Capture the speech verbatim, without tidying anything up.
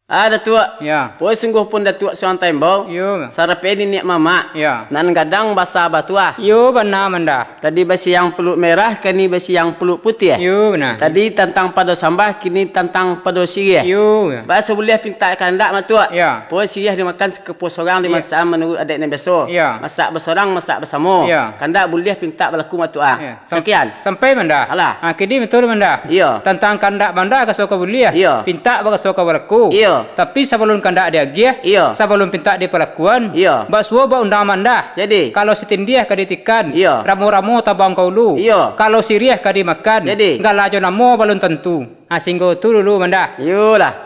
Ah, Datuak. Yo. Pokok sungguah pun Datuak surang taimbau. Yo. Sarapek niniak mamak. Yo. Nan gadang basa batuah. Yo, bana, Manda. Tadi basiang puluak merah, kini basiang puluak putiah. Yo, bana. Tadi tantang pado sambah, kini tantang pado siriah. Yo. Baso buliah pintak kandak, Matuak. Yo. Pokok siriah dimakan sakepo sorang, dimasaan manuruik adaik nan biaso. Yo. Masak basorang, masak basamo. Yo. Kandak buliah pintak balaku, Matuak. Yo. Sam-, Sakian. Sampai, Manda. Alah. Ha, kini batua, Manda. Iyo. Tantang kandak Manda kaso ka buliah. Iyo. Pintak bakaso ka balaku. Iyo. Tapi sabalun kandak diagiah, Iyo. sabalun pintak dipalakuan, Iyo. basuo baundang Manda. Jadi. Kalau sitindiah ka ditikan, Iyo. ramo-ramo tabang ka ulu. Iyo. Kalau siriah ka dimakan, Jadi. gala jo namo balun tantu. Ha, singgo tu dulu, Manda. Iyolah.